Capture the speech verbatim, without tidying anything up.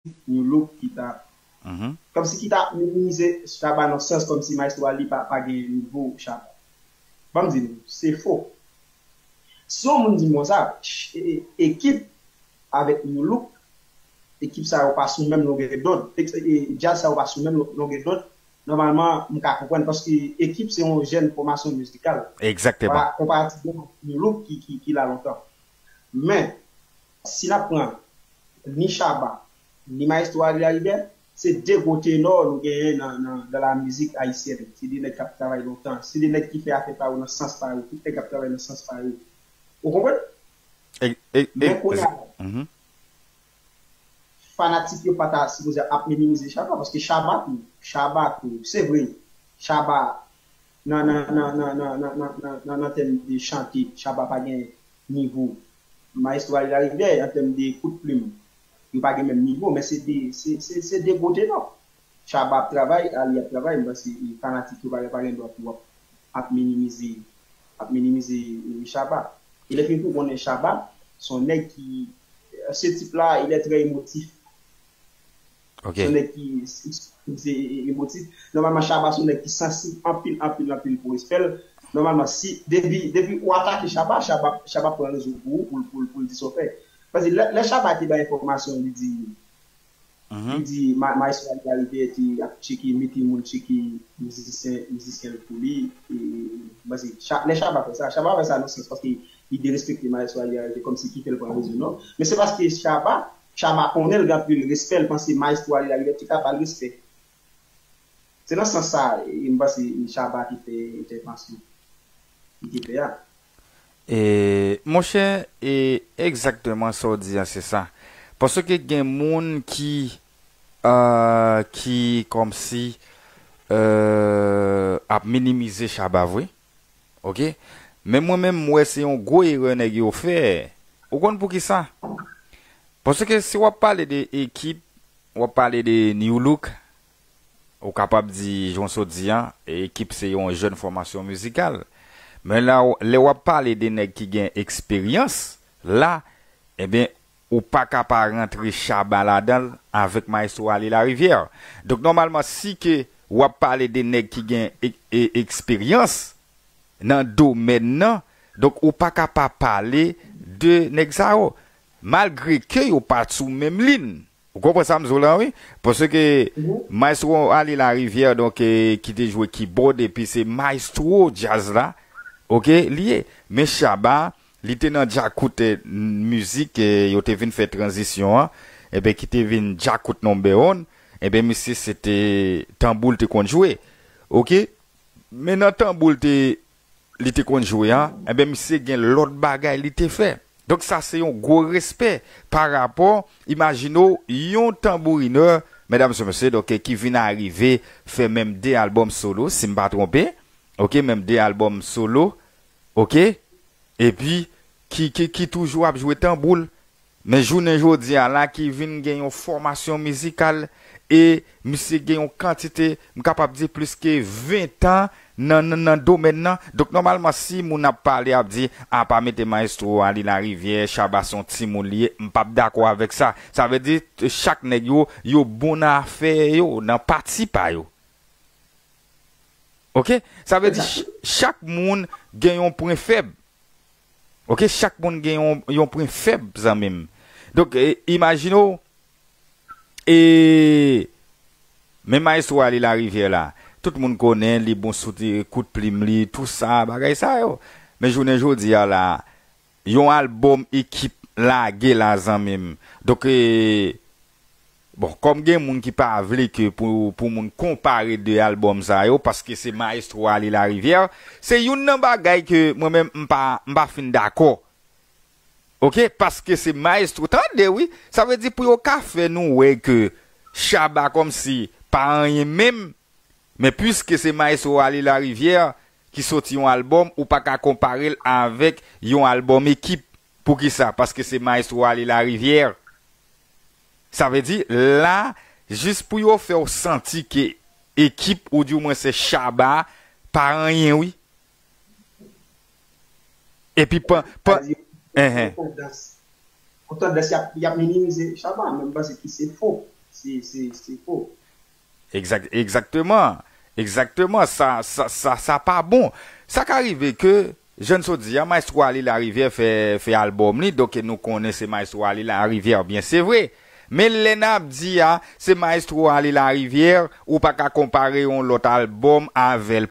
New Look ki ta, kòmsi ki ta minimize Shabba nan sans kòmsi Maestro Ali pa, pa gen nivo Shabba. Ban m di nou, se fo. Si yon moun di m konsa, ch- e- e- ekip avèk New Look, ekip sa yo pa sou menm longè dòd, e- e- djaz sa yo pa sou menm lo- longè dòd, nòmalman, m ka konprann, paske ekip se yon jèn fòmasyon mizikal. Egzakteman. Konpa- Konparativman ak New Look ki, ki, ki la lontan. Men, si n ap pran ni Shabba, ni Maestro Ali Larivière, se de gwo tenò nou genyen nan, nan, dans la musique haïtienne. Se de nèg k ap travay lontan. Se de nèg ki fè afè pa yo nan sans pa yo. Tout nèg k ap travay nan sans pa yo. Ou konprann? E, e, e, Men kounye a, mhm. Fanatik yo pa ta sipoze ap minimize Shabba, paske Shabba tou, Shabba tou, se vre, Shabba nan, nan, nan, nan, nan, nan, nan, nan, nan, nan tèm de chante, Shabba pa gen nivo Maestro Ali Larivière, an tèm de kout plim, yo pa gen menm nivo, men se de, se, se, se de gwo tenò. Shabba ap travay, Ali ap travay, m panse e fanatik yo pa, pa gen dwa pou ap, ap minimize, ap minimize e, Shabba. E lè fini tou konnen Shabba, se yon nèg ki, se tip la, il est très émotif. Ok. Se yon nèg ki, ki, ki emotif. Nòmalman, Shabba se yon nèg ki sansib anpil, anpil, anpil pou respè l. Nòmalman, si, depi, depi ou atake Shabba, Shabba, Shabba pran rezon pou ou, pou, pou, pou l di sa w fè. Paske lè, lè Shabba te bay enfòmasyon, li di, li di, ma, Maestro Ali Larivière te ap tcheke, mete moun tcheke mizisyen, mizisyen l pou li. E, paske Cha- lè Shabba fè sa, Shabba fè sa nan sans paske li derespekte Maestro Ali Larivière, kòmsi ki fè l pran rezon, non. Men se paske Shabba, Shabba konnen l gen anpil respè, l panse Maestro Ali Larivière te ka ba l respè. Se nan sans sa, e, m panse Shabba te fè entèvansyon li te fè a. E, monchè, e, egzakteman sa w di a, se sa. Paske gen moun ki, euh, ki kòmsi, euh, ap minimize Shabba vre. Ok? Men mwen menm, m wè se yon gwo erè nèg yo fè. Ou konn poukisa? Paske si w ap pale de ekip, w ap pale de New Look, ou kapab di, jan w sot di an, ekip se yon jèn fòmasyon mizikal. Men la, w- lè w ap pale de nèg ki gen eksperyans, la, ebyen, ou pa ka pa rantre Shabba ladan l avèk Maestro Ali Larivière. Donk, nòmalman, si ke w ap pale de nèg ki gen e- e- eksperyans nan domèn nan, donk, ou pa ka pa pale de nèg sa yo. Malgre ke yo pa t sou menm liy. Ou konprann sa m di w la, wi? Paske Maestro Ali Larivière, donk, eh, ki te jwe keyboard, epi se maestro djaz la, ok, li ye. Men Shabba, li te nan djakout, eh, mizik, eh, yo te vin fè tranzisyon an, enben, ki te vin djakout number one, enben, misye se te tanbou l te konn jwe, ok? Men nan tanbou l te, li te konn jwe a, enben, misye gen lòt bagay li te fè. Donk, sa se yon gwo respè pa rapò, imajine w, yon tanbourinè, medam e mesye, donk, ki vin arive fè menm de albòm solo, si m pa twonpe, ok, menm de albòm solo, ok, epi ki, ki, ki toujou ap jwe tanbou l. Men jounen jodi a la, ki vin gen yon fòmasyon mizikal, e misye gen yon kantite, m kapab di plis ke ven tan nan, nan, nan domèn nan. Donk, nòmalman, si moun ap pale, ap di, "A, pa mete Maestro Ali Larivière, Shabba se yon timoun li ye," m p ap dakò avèk sa. Sa vle di, chak nèg yo, yo bon nan afè yo, nan pati pa yo. Ok? Sa vle di, ch- chak moun gen yon pwen fèb. Ok? Chak moun gen yon, yon pwen fèb, zanmi m. Donk, e, imajine w, e, men Maestro Ali Larivière la, tout moun konnen li bon sou ti kout plim li, tou sa, bagay sa yo. Men jounen jodi a la, yon albòm ekip lage la, zanmi m. Donk, e, bon, kòm gen moun ki pa vle ke pou, pou moun konpare de albòm sa yo, paske se Maestro Ali Larivière, se youn nan bagay ke mwen menm m pa, m pa fin dakò. Ok? Paske se Maestro, tande wi, sa vle di pou yo ka fè nou wè ke Shabba kòmsi pa anyen menm, men piske se Maestro Ali Larivière ki soti yon albòm, ou pa ka konpare l avèk yon albòm ekip. Poukisa? Paske se Maestro Ali Larivière. Sa vle di, la, jis pou yo fè w santi ke ekip, ou di mwen se Shabba, pa anyen, wi. Epi, pa, pa, enhen. Yon tandans y ap, y ap minimize Shabba, men m panse ki se fo. Se, se, se fo. Egzak, egzakteman. Egzakteman. Sa, sa, sa, sa pa bon. Sa ka rive ke, jan n sot di a, Maestro Ali Larivière fè, fè albòm li, donk nou konnen se Maestro Ali Larivière, byen se vre. Men lè n ap di a, se Maestro Ali Larivière, ou pa ka konpare yon lòt albòm avè l.